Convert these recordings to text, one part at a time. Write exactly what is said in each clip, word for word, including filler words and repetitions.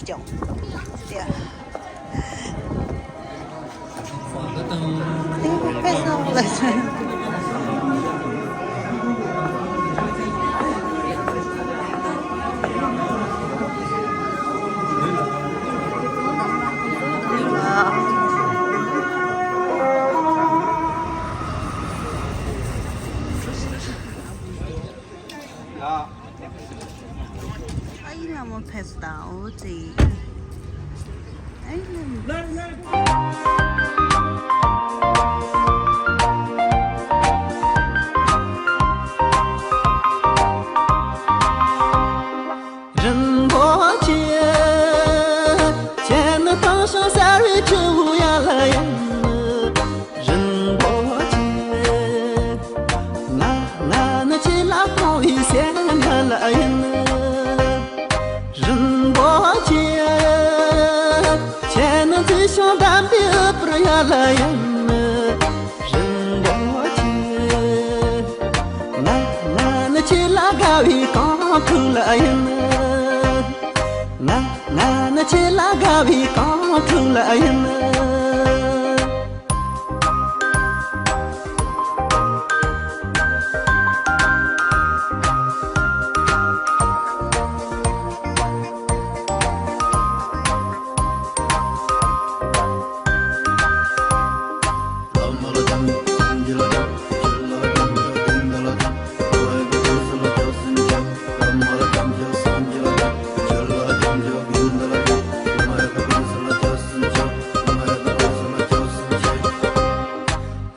ཀྱང་། དེ་ཕེབས་སོང་ལ། ཨ་ཡེ་ལགས་མོ་ཕེབས་སོང་། འོ་ཙི། ཨ་ཡེ་ལགས་མོ། རིན་པོ་ཆེ། ཁྱེད་ནི་དྭངས་ཤིང་གསལ་བའི་ཆུ་བོ་ཡ་ལ་ཡིན། རིན་པོ་ཆེ། ང་ང་ནི་ཁྱེད་ལ་དགོངས་པའི་སེམས་ལ་ཡིན། རིན་པོ་ཆེ། ཁྱེད་ནི་མཛེས་ཤིང་དམ་པའི་འུད་པར་ཡ་ལ་ཡིན། རིན་པོ་ཆེ། ང་ང་ནི་ཁྱེད་ལ་དགའ་བའི་གང་ཐུག་ལ་ཡིན། ང་ང་ནི་ཁྱེད་ལ་དགའ་བའི་གང་ཐུག་ལ་ཡིན།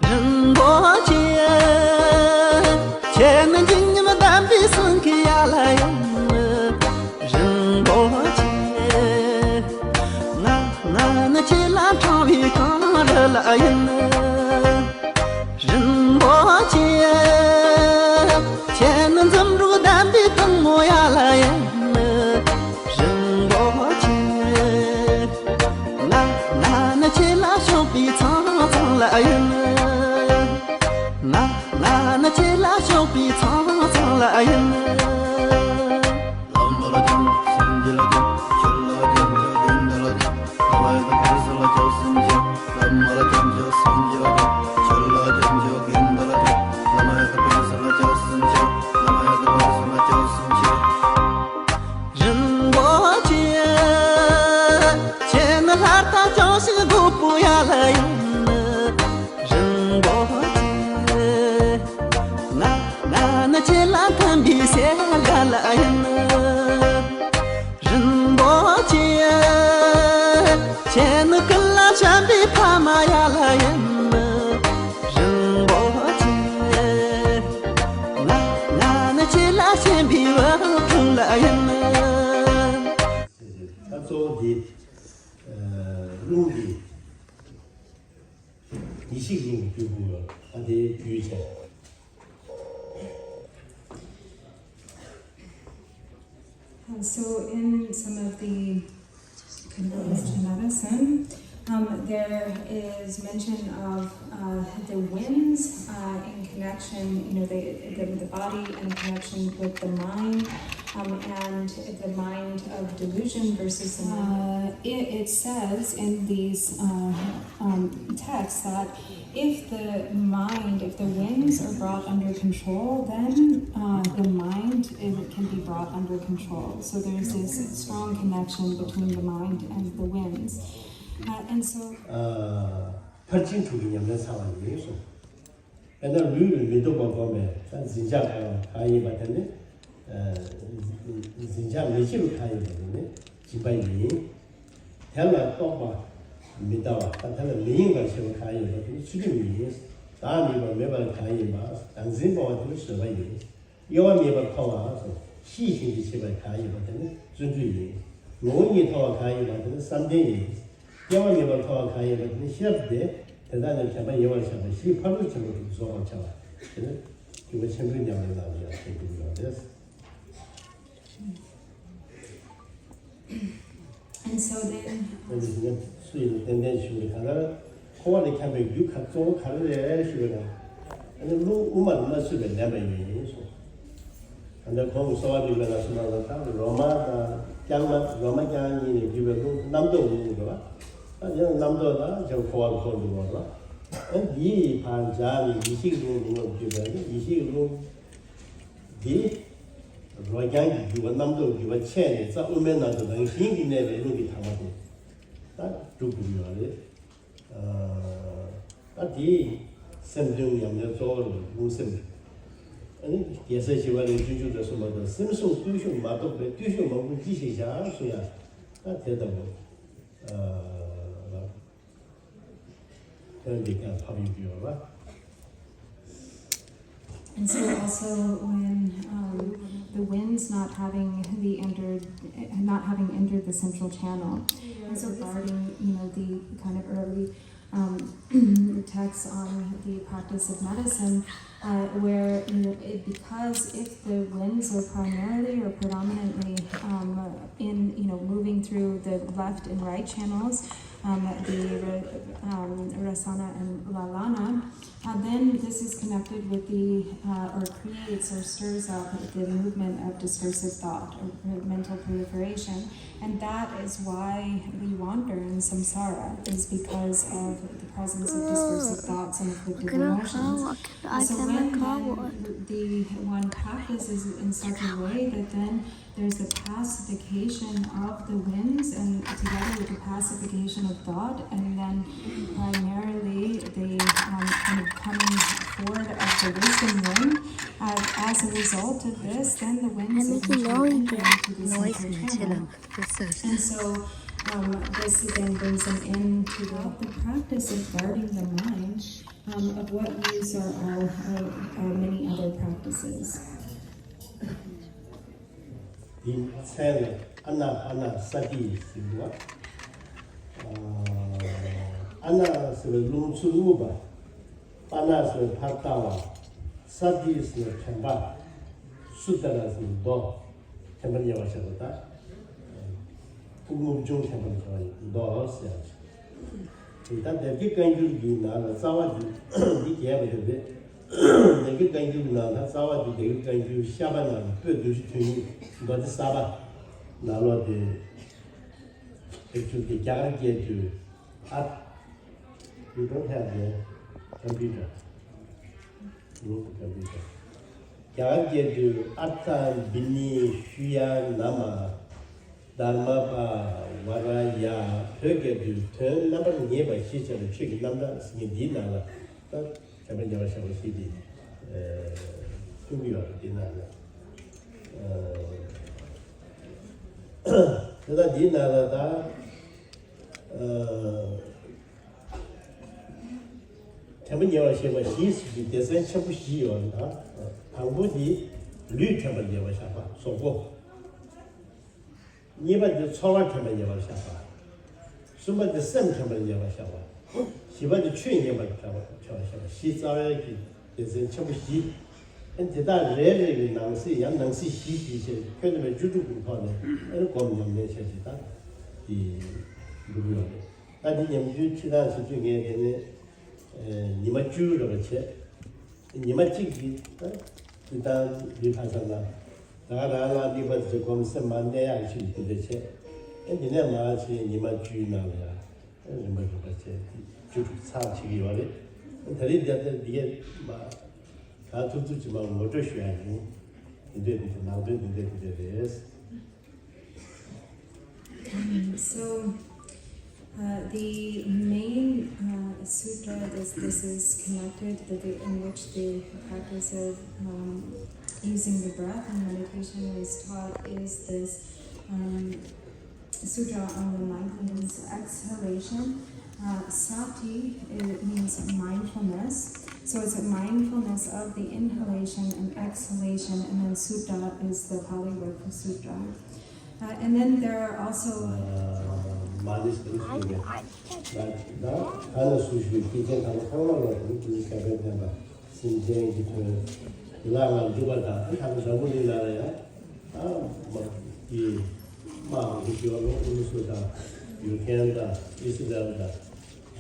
རིན་པོ་ཆེ། ཁྱེད་ནི་འཇིགས་ཉམས་ལྡན་པའི་སེང་གེ་ཡ་ལ་ཡིན། རིན་པོ་ཆེ། ང་ང་ནི་ཁྱེད་ལ་འཁྲུངས་པའི་གངས་རི་ལ་ཡིན། རིན་པོ་ཆེ། ཁྱེད་ནི་འཛུམ་དྲུག་ལྡན་པའི་སྟག་མོ་ཡ་ལ་ཡིན། རིན་པོ་ཆེ། ང་ང་ནི་ཁྱེད་ལ་ཕྱུག་པའི་ཚང་ཚང་ལ་ཡིན། ང་ང་ནི་ཁྱེད་ལ་ཕྱུག་པའི་ཚང་ཚང་ལ་ཡིན། རིན་པོ་ཆེ། ཁྱེད་ནི་ལྷ་དང་བྱང་ཆུབ་སྒོ་པོ་ཡ་ལ་ཡིན། རིན་པོ་ཆེ། ང་ང་ནི་ཁྱེད་ལ་མཐུན་པའི་སེ་ག་ལ་ཡིན། རིན་པོ་ཆེ། ཁྱེད་ནི་ཀུན་ལ་བྱམས་པའི་ཕ་མ་ཡ་ལ་ཡིན། རིན་པོ་ཆེ། ང་ང་ནི་ཁྱེད་ལ་ཞེན་པའི་འུ་ཐུག་ལ་ཡིན། ད་གཙོ་བོ་འདི་རླུང་གི་ཡེ་ཤེས་རླུང་གི་སྤྲུལ་སྐུ་ལ་ད་དེ་རྒྱུད་བྱས། Uh, so in some of the Conventional medicine, um, there is mention of uh, the winds uh, in connection, you know, the, the, the body in connection with the mind, um, and the mind of delusion versus the mind. Uh, it, it says in these uh, um, texts that if the mind, if the winds are brought under control, then uh, the mind it can be brought under control. So there's this strong connection between the mind and the winds. Uh, and so ཕར་ཕྱིན་དྲུག་གི་ཉམས་ལེན་ཚང་བ་ཡིན་གསུངས། དཔེར་ན་ལུས་ལ་མི་སྡུག་པ་སྒོམ་པས་ད་འཛིན་ཆགས་གང་ཡིན་པ་དེ་ནི། འཛིན་ཆགས་མི་བྱེད་པ་གང་ཡིན་པ་དེ་ནི་སྦྱིན་པ་ཡིན། དེ་ལ་རྟོག་པ་མི་ལྟ་བ་དང་དེ་ལ་མི་གཡེང་བར་བྱེད་པ་གང་ཡིན་པ་དེ་ནི་ཚུལ་ཁྲིམས་ཡིན། བདག་མེད་པ་མེད་པ་གང་ཡིན་པ་བདག་འཛིན་སྤོང་བ་དེ་ནི་བཟོད་པ་ཡིན། དབྱེ་བ་མེད་པར་མཐོང་བ་སོགས་ཤེས་བཞིན་དུ་བྱེད་པ་གང་ཡིན་པ་དེ་ནི་བརྩོན་འགྲུས་ཡིན། ངོ་བོ་ཉིད་མཐོང་བ་གང་ཡིན་པ་དེ་ནི་བསམ་གཏན་ཡིན། དབྱེ་བ་མེད་པར་མཐོང་བ་གང་ཡིན་པ་དེ་ནི་ཤེས་རབ་སྟེ། དེ་དག་ནི་དྲན་པ་ཡལ་བར་བྱ་བ་ཞེས་ཕ་རོལ་ཕྱིན་པ་དྲུག་རྫོགས་པར་བྱ་བ། དེ་ནི་སྒྱུ་མ་ཆེན་པོའི་ཉམས་ལེན་ལ་ཡང་ཞེས་བསྟན་ཡོད་པ་རེད། And so then ཨ་ནི་དེ་ནས་སུ་ཡིན་ཏན་ཏན་ཞུ་བའི་གང་ལྟར་འཁོར་བ་ལས་འཁྱམས་པའི་རྒྱུ་ག་གཙོ་བོ་ག་རེ་རེད་ཞུ་བའི་ནང་ཨ་ནི་རླུང་དབུ་མར་མ་བསུས་པས་ལེན་པ་ཡིན་གསུངས། འདི་ཁོང་གི་གསོ་བ་རིག་པའི་ལ་སོ་མ་ལ་ད་རོ་མ་དང་རྐྱང་མ་རོ་མ་རྐྱང་གཉིས་ནས་བརྒྱུད་པའི་རླུང་རྣམ་རྟོག་རླུང་འདུག་བ། ད་དེ་ལ་རྣམ་རྟོག་དང་ཅང་འཁོར་བ་ལ་འཁོར་འདུག་བ། ཨ་འདིའི་བར་སྦྱར་ནས་ཡེ་ཤེས་ཀྱི་རླུང་འདུག་བ་བརྒྱུད་པའི་ཡེ་ཤེས་ཀྱི་རླུང་འདི་རོ་རྐྱང་གི་རྒྱུ་བ་རྣམ་རྟོག་རྒྱུ་བ་ཆད་ནས་རྩ་དབུ་མའི་ནང་དུ་རང་བཞིན་གྱིས་གནས་པའི་རླུང་གི་དྭངས་མ་དེ་ད་འགྲུབ་འགྲུབ་ཡོད་རེད། ད་དེ་སེམས་དོན་ཉམས་ལེན་གཙོ་བོ་རེད། རླུང་སེམས་རེད། ཨ་ནི་རྒྱལ་སྲས་ཞི་བ་ལྷས་སྤྱོད་འཇུག་ལ་གསུངས་པ་ལྟར་སེམས་བཟུང་བརྟུལ་ཞུགས་མ་གཏོགས་པའི་བརྟུལ་ཞུགས་མང་པོ་ཅི་ཞིག་བཞག་གསུང་ཡ། ད་དེ་ལྟ་བུ་ལ་དོན་འདི་ཀྱང་ཕབ་ཡོང་གི་ཡོད་རེད་བ། And so also when um, the winds not having the entered, not having entered the central channel, and so guarding, you know, the kind of early um, texts on the practice of medicine, uh, where you know, it, because if the winds are primarily or predominantly um, in, you know, moving through the left and right channels, um, the um, Rasana and Lalana, uh, then this is connected with the, uh, or creates or stirs up the movement of discursive thought or mental proliferation. And that is why we wander in samsara, is because of the presence of discursive thoughts and afflictive emotions. So when the one practices in such a way that then there's the pacification of the winds, and together with the pacification of thought, and then primarily the um, kind of coming forward of the wisdom wind. Uh, as a result of this, then the winds eventually enter into the central channel. And so um, this again brings an end to the, the practice of guarding the mind. Um, of what use are all, are, are many other practices? དེའི་མཚན་ལ་ཨ་ན་པ་ན་ས་ཏི་ཟེར་བ། ཨ་ན་ཟེར་བའི་རླུང་ཚུར་རྔུབ་པ། པ་ན་ཟེར་བའི་ཕར་ལྟ་བ། ས་ཏི་ཟེར་བའི་དྲན་པ། སུ་ཏ་ར་ཟེར་བའི་མདོ། དྲན་པ་ཉེ་བར་བཞག་པ་དང་། ཕུགས་རྔུབ་ཆུང་དྲན་པ་ཉེ་བར་མདོ་ཟེར་བ། དེ་ལྟར་སྡེབ་ཀྱི་བཀའ་འགྱུར་གྱི་ནང་ལ་རྩ་བ་འདི་འདི་རྒྱས་པ་དེ་རེད། སྡེབ་ཀྱི་བཀའ་འགྱུར་གྱི་ནང་ལ་རྩ་བ་འདི་སྡེབ་ཀྱི་བཀའ་འགྱུར་ཤ་པ་ནང་ལ་པོད་བདུན་ཅུ་དོན་གཉིས་མདོ་སྡེ་གསར་པ་ནང་ལོགས་ཏེ། སྡེབ་ཀྱི་རྒྱ་གར་སྐད་དུ་ཨ། You don't have the computer. Remove the computer. རྒྱ་གར་སྐད་དུ་ཨར་ཐ་བི་ནི་ཤུ་ཡ་ན་མ། དྷརྨ་པ་ཝ་ར་ཡ། བོད་སྐད་དུ་དོན་རྣམ་པར་ངེས་པ་ཞེས་བྱ་བའི་ཆོས་ཀྱི་རྣམ་གྲངས་ཟེར་མཁན་འདིའི་ནང་ལ་ད་དྲན་པ་ཉེ་བར་བཞག་པ་ཞིག་འདི་ཐུག་གི་ཡོད་རེད། འདི་ནང་ལ་དེ་ལྟ་འདིའི་ནང་ལ་ད་དྲན་པ་ཉེ་བར་བཞག་པ་བཞི་ཟེར་གྱི་སྡེ་ཚན་ཆེན་པོ་བཞི་ཡོད་རེད། ད་དང་པོ་འདི་ལུས་དྲན་པ་ཉེ་བར་བཞག་པ་གཟུགས་པོ། གཉིས་པ་འདི་ཚོར་བ་དྲན་པ་ཉེ་བར་བཞག་པ། གསུམ་པ་འདི་སེམས་དྲན་པ་ཉེ་བར་བཞག་པ། བཞི་པ་འདི་ཆོས་ཉན་པར་དྲན་པ་ཉེ་བར་བཞག་པ། བཞི་རྩ་བའི་གི་སྡེ་ཚན་ཆེན་པོ་བཞི། ཨ་ནི་དེ་དག་རེ་རེ་གི་ནང་གསེས་ཡང་ནང་གསེས་བཞི་བཞི་བྱས་ཁྱོན་བསྡོམས་པའི་བཅུ་དྲུག་གི་ཐོག་ནས་ཨ་ནི་སྒོམ་ཉམས་ལེན་བྱས་ཏེ་ད་འདི་འགྲུབ་ཡོད་རེད། ད་འདི་ཉམས་རྒྱུའི་ཁྲིད་སྟངས་ཞིག་ཅིག་ངས་དེ་ནས་ཉི་མ་བཅུ་རེ་བ་བྱས། ཉི་མ་གཅིག་གི་ད་འདི་ལྟར་འདི་ཕ་ས་ན་ད་ག་རང་ལ་འདི་པ་ཚོས་སྒོམ་སེམས་མ་གནས་ཡག་ཞིག་འདི་འདྲ་བྱས། ཨེ་འདི་ནས་མ་བྱས་ཉི་མ་བཅུའི་ནང་ལ་ཡང་རིམ་པ་རིམ་པ་བྱས་བཅུ་དྲུག་ཚར་བྱེད་ཀྱི་ཡོད་རེད། ད་རེས་འདི་ལྟར་འདི་གས་མ་ག་ཐུབ་ཐུབ་ཅིག་མ་ངོ་སྤྲོད་ཞུ་ཡག་ཡིན། འདི་འདྲ་འདི་འདྲ་ནང་དོན་འདི་འདྲ་འདི་འདྲ་རེད། So, uh, the main uh, sutra, this, this is connected, the, the, in which the practice of um, using the breath and meditation is taught, is this um, sutra on the mindfulness exhalation. Uh, sati it means mindfulness. So it's a mindfulness of the inhalation and exhalation, and then sutta is the Pali word for sutra. Uh, and then there are also. མ་ཎི་ཟེར་ཞུ་ཡ། ད་ད་ལ་སུ་ཞུ་སྐྱེས་ཆེན་ཐམས་ཅད་ཚང་མ་ལ་དེ་ཀུན་ཤ་བའི་བསྟན་པ་སེམས་ཅན་གྱི་དོན་དེ་ལ་ང་འཇུག་པ་དང་ཨ་ཐམ་རང་མོ་ལི་ལ་ལ་ཡ། ཨ་མ་གི་མ་འོ་ཞུ་བ་ལོ་ཨུ་སུ་དང་ཡུ་ཁན་དང་ཨི་སི་རལ་དང་།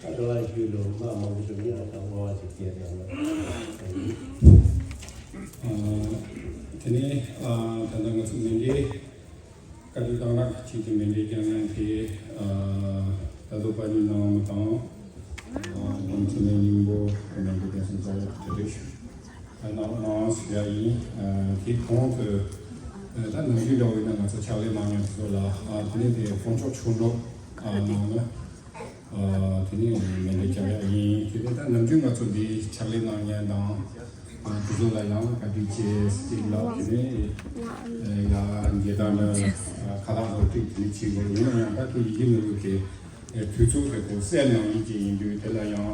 ཨ་རོ་ཨ་ཞུ་ལོ་མ་མང་པོ་ཞུ་མི་ཨ་དང་ངོ་བ་ཞིག་སྐྱེས་དང་ལ། དེ་ནས་ཨ་ད་ལྟ་ང་ཚོ་མཎྜལ་བཀའ་དྲིན་གཏང་རག་ཆེད་དུ་མཎྜལ་བསྐྱངས་མཁན་དེ་ཨ་ད་དུང་པ་ཉིད་གནང་བ་དང་། ཨ་དེ་ནས་ཚེ་ལས་སྙིང་པོ་མཎྜལ་བསྐྱངས་སོང་ཙང་དེ་རེད་ཞུ། ཨ་གནང་གནང་ཞུ་ཡ་ཡིན། ཨ་དེ་གོང་དུ་ཨ་ད་ནམ་རྒྱུན་འདྲ་བོ་ཡིན་ན་ང་ཚོ་ཕྱག་ལས་གནང་མཁན་དེ་ཚོ་ལ་ཨ་དེ་ནས་དེ་དཀོན་མཆོག་མཆོད་གྲོགས་ཨ་གནང་ན། ཨ་དེ་ནས་མཎྜལ་བསྐྱངས་ཡ་ཡིན། དེ་ནས་ད་ནམ་རྒྱུན་ང་ཚོ་འདི་ཕྱག་ལས་གནང་མཁན་དང་ཨ་དེ་ཚོ་ལ་ཡང་བཀའ་དྲིན་ཆེ་ཟེར་ལབ། དེ་ནས་ཨ་ཡ་འགྱེད་དང་ཨ་ཁ་ལག་རོགས་སྒྲིག་དེ་ནས་བྱེད་དགོས། ཡིན་ན་ཡང་ད་དེ་ཡི་གེ་མི་རུ་གི་ཨ་དུས་ཚོད་དེ་ཁོ་གསལ་གནང་ཡིན་གྱི་ཡིན་དུས་དེ་ལ་ཡང་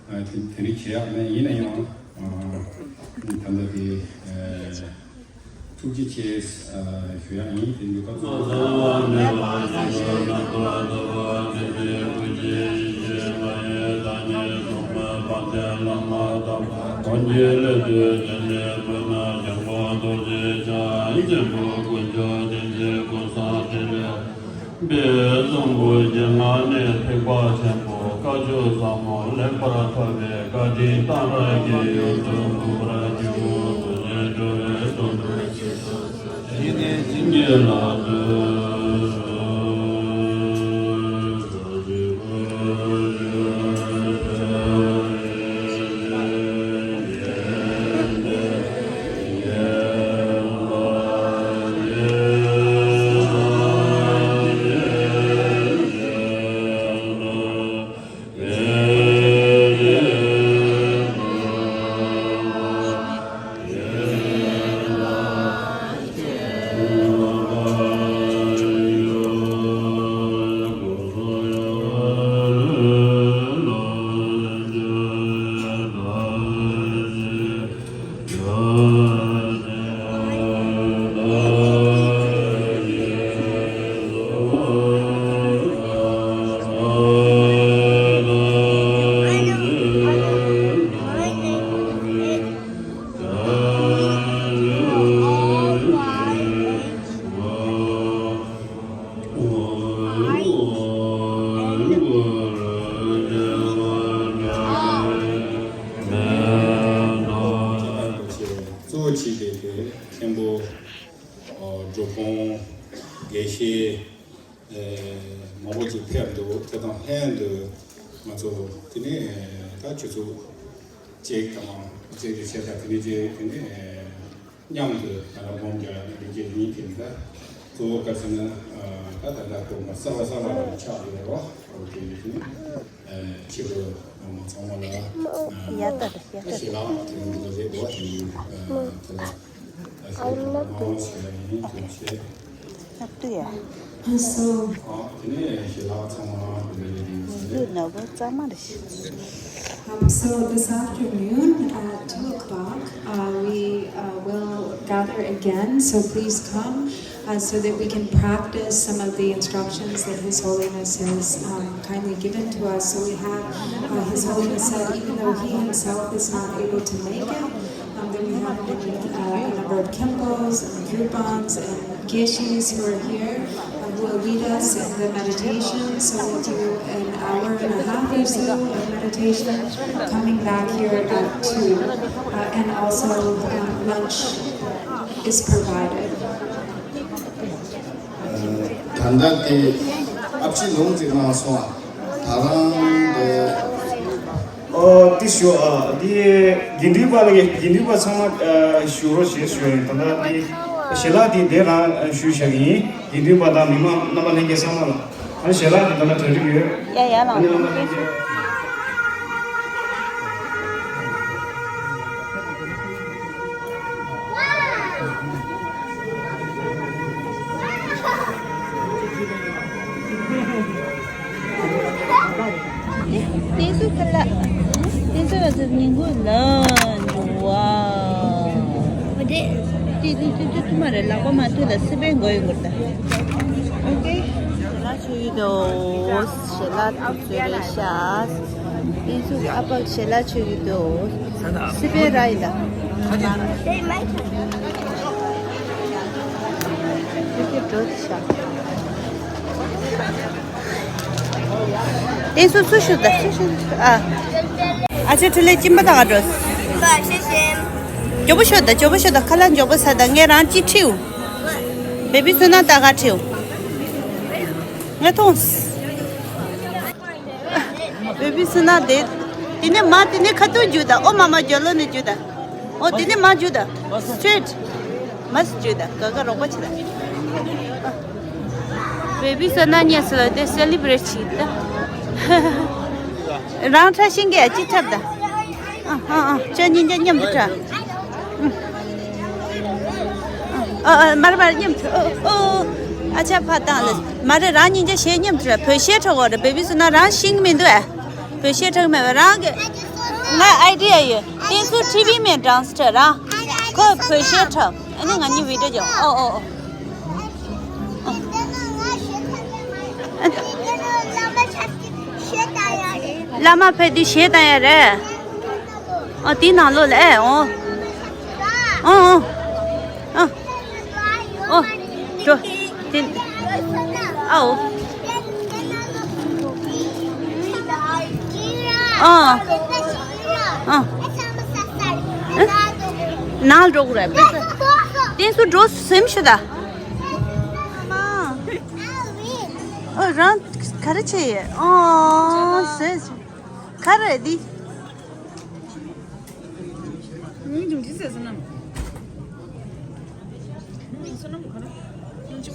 ཨ་དེ་དེ་རིགས་བྱེད་ཡག་མེད། ཡིན་ན་ཡང་ཨ་ད་ལྟ་དེ་ཨ། ཐུགས་རྗེ་ཆེ་ཨ་ཞུ་ཡག་ཡིན། དེ་འདུག་ག་གཙོ་བོ་པའི་གཙང་པོ་རྒྱ་ནག་ནས་ཐེག་པ་ཆེན་པོ་བཀའ་ཆོས་ཟབ་མོ་ལེགས་པར་ཐོབ་པའི་བཀའ་དྲིན་གཏང་རག་གི་ཡུལ་དུ་འགོད་པར་བགྱིའོ། དེ་ནས་འགྲོ་བའི་དོན་དུ་ཞེས་སོགས་སུ་བྱས་ནས་བྱིན་གྱིས་བརླབ་ཏུ། གཙོ་བོ་བྱས་ཏེ་དེ་མཁན་པོ་འགྲོ་མགོན་དགེ་བཤེས་མང་པོ་ཅིག་ཕེབས་འདུག་དེ་དང་ལྷན་དུ་ང་ཚོ་དེ་ནས་ད་ཆུ་ཚོད་གཅིག་དང་གཅིག་དེ་བྱས་ཙང་དེ་ནས་རྗེས་དེ་ནས་མཉམ་དུ་ང་རང་སྒོམ་རྒྱག་ཡ་ནི་ལས་བྱེད་གཉིས་དེ་འདྲ་གཙོ་བོ་ག་ཚོད་ན་ད་ད་ལྟ་སྒོམ་པ་གསར་པ་གསར་པ་ཆགས་ཡོད་རེད་བ། འོ་དེ་ནས་དེ་ནས་ཕྱི་དྲོ་ང་མ་ཚང་མ་ལ་ཡ་ད་ད་ཡ་ད་ཞེ་ལག་དེ་འདྲ་རེད་བ། དེ་ནས་ད་ལ། ལབ་དུས་ཡ། ལབ་དུས་ཡ། So, ལབ་དུས་ན་བོ་གཙང་མ་རེད། Um, so this afternoon at two o'clock, uh, we uh, will gather again. So please come uh, so that we can practice some of the instructions that His Holiness has um, kindly given to us. So we have uh, His Holiness said, even though he himself is not able to make it, Um, then we have uh, a number of Khenpos and Gyurpans and Geshis who are here uh, who will lead us in the meditation. So we'll do an hour and a half or so of meditation, coming back here at two. Uh, and also um, lunch is provided. ད་ལྟ་དེ་ཨ་ཕྱི་ལུང་ཅིག་གནང་སོང་། ད་རང་དེ། ཨོ་དེ་ཞུ་ཨ་དེ་དགེ་འདུན་པ་ལ་དགེ་འདུན་པ་ཚང་མ་ཨ་ཞུ་རོགས་ཞེས་ཞུ་ཡིན། ད་ལྟ་དེ་ཞལ་ལག་དེ་དེ་རང་ཞུས་བཞག་གི་ཡིན། དགེ་འདུན་པ་དང་མི་མང་རྣམ་པ་ལྷན་རྒྱས་ཚང་མ་ལ། ཨ་ནི་ཞལ་ལག་དེ་ད་ལྟ་གྲ་སྒྲིག་ཡོད། ཡ་ཡ་ལ། ཨ་ནི་རྣམ་པ་ལྷན་རྒྱས། དེ་ཚོ་ཁ་ལག་དེ་ཚོ་ལ་ཚོ་ཉིན་གུང་ལ་འགྲོ་བ། དེ་དེ་དེ་དེ་དེ་མ་རེད། ལག་པ་མ་ཐུག་ལ་སི་པན་དགོས་ཡོད་གོ་ད། ཨོ་ཀེ། ཞལ་ལག་མཆོད་ཡོད་དོ། ཞལ་ལག་དེ་ཚོ་རེད་ཤག་དེ་ཚོ་ཨ་ཕ་ཞལ་ལག་མཆོད་ཡོད་དོ། སི་པན་ར་ཡིན་ད། དེ་ཚོ་འགྲོ་དེ་ཤག་དེ་སུ་སུ་ཞུ་ད་སུ་ཞུ་ཨ། ཨ་ཅེ་ཁྲི་ལེ་ཅིམ་པ་ད་ག་འགྲོ། ཤེས་ཤེས། མགྱོགས་པོ་ཤོག་ད། མགྱོགས་པོ་ཤོག་ད། ཁ་ལག་མགྱོགས་པོ་ཟ་ད། ངས་རང་གཅིག་ཁྲིད། བེ་བི་སོ་ན་ད་ག་ཁྲིད། ང་ཐོངས། བེ་བི་སོ་ན་དེ། དེ་ནས་མ་དེ་ནས་ཁ་ཐུག་རྒྱུག་ད། ཨོ་མ་མ་རྒྱབ་ལོགས་ནས་རྒྱུག་ད། ཨོ་དེ་ནས་མ་རྒྱུག་ད། སི་ཊེ་ཊི། མ་སི་རྒྱུག་ད། ག་ག་རོགས་པ་བྱེད་ད། བེ་བི་སོ་ན་ཉལ་སོང་ལ་དེ་སེ་ལི་བྷི་རེ་ཊི་བྱེད་ད། རང་ཁྲ་ཤིང་གི་ཅི་འཁྲབ་ད། ཨ་ཨ་ཨ། ཁྱོད་གཉིས་ཀ་མཉམ་དུ་འཁྲབ། ཨ་ཨ། མར་མར་མཉམ་དུ། ཨོ་ཨོ། ཨ་ཅག་ཕར་བཏང་ལ། མ་རེད། རང་གཉིས་ཀ་གཞས་མཉམ་དུ་འཁྲབ། བོད་གཞས་འཁྲབ་དགོས་རེད། བེ་བི་སོ་ན་རང་ཤེས་ཀྱི་མི་འདུག་ཨ། བོད་གཞས་འཁྲབ་མེད་པ་རང་གི། ང་ཨའི་ཌི་ཡ་ཡོད། བསྟན་སྲུང་ཊི་བི་མེན་ཌན་སི་འཁྲབ་རང་། ཁོ་བོད་གཞས་འཁྲབ། ཨ་ནི་ང་གཉིས་བི་ཌི་ཡོ་རྒྱག་ཨོ་ཨོ་ཨོ། བླ་མ་ཕེབས་དུས་གཞས་བཏང་ཡ་རེད། ཨ་དེའི་ནང་ལོགས་ལ་ཨེ་འོང་། ཨོ་ཨོ་ཨོ། ཨོ། འགྲོ། དེ། ཨའོ། ཨ། ཨ། ནང་འགྲོ་དགོས་རེད། བེ་སོ། བསྟན་སྲུང་འགྲོ་སེམས་ཤོད་ད། ཨ། ཨོ་རང་ག་རེ་བྱས་ཡོད། ཨོ་ཟེར། ག་རེ་འདི།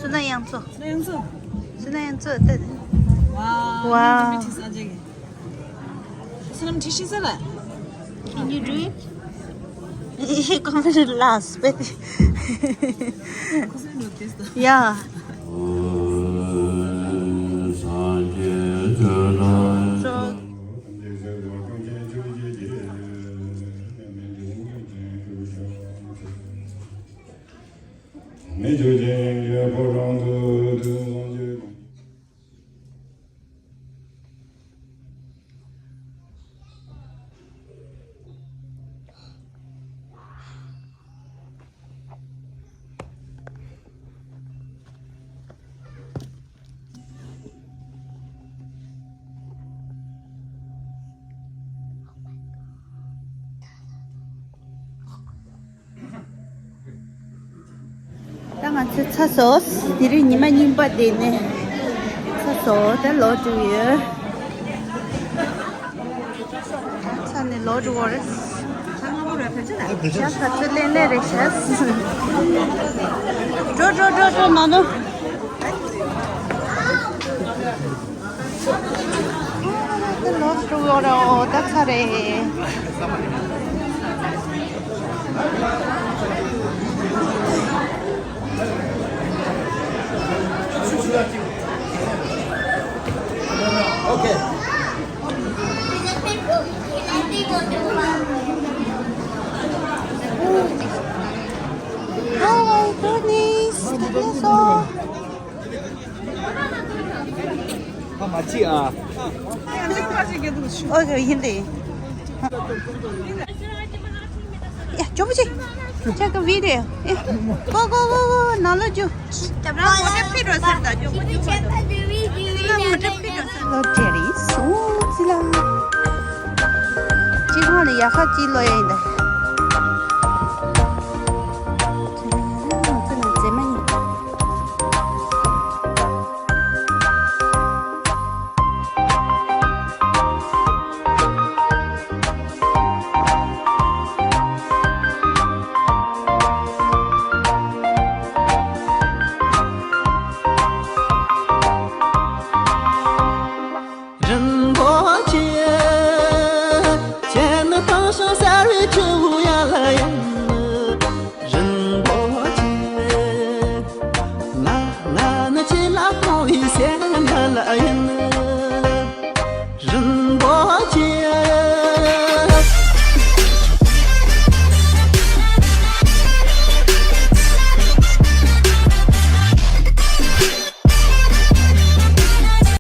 བསོད་ནམས་ཡང་ཚོ། བསོད་ནམས་ཡང་ཚོ་ལྟ། ཝའོ། བསོད་ནམས་ཁྲིད་ཤེས་ས་ལ། Can you do it? ཁོ་མོ་ལ་སྤེ། Yeah. ད་ང་ཚོ་ཚར་སོང་། དེ་རིང་ཉི་མ་རྙིང་པ་དེ་ནས་ཚར་སོང་། ད་ལོག་འགྲོ་ཡོད། ཚར་ནས་ལོག་འགྲོ་བ་རེད། ཡང་ད་ཚོད་ལེན་ལེན་རེད་ཤག་འགྲོ་འགྲོ་འགྲོ་འགྲོ་ནང་དུ། ད་ལོག་འགྲོ་བ་རེད། ད་ཚར་རེད། Okay. Oh my goodness. ཨ་མ་ཅི་ཨ། ཨོ་ཡིན་ཏེ། ཡ། ཇོ་བོ་ཅིག་ཅག་གི་བི་ཌི་ཡོ། ཨེ། གོ་གོ་གོ་གོ། ནང་ལོག་རྒྱུགས། ད་རང་མོ་ཊ་ཕི་འགྲོ་ཟེར། ད་ཇོ་བོ་ཅིག་ན་མོ་ཊ་ཕི་འགྲོ་ཟེར། ལོ་ཇེ་རི་སུ་ཅི་ལ། ཅི་ཁང་ལ་ཡ་ཧ་ཅི་ལོ་ཡ་ཡིན་ད།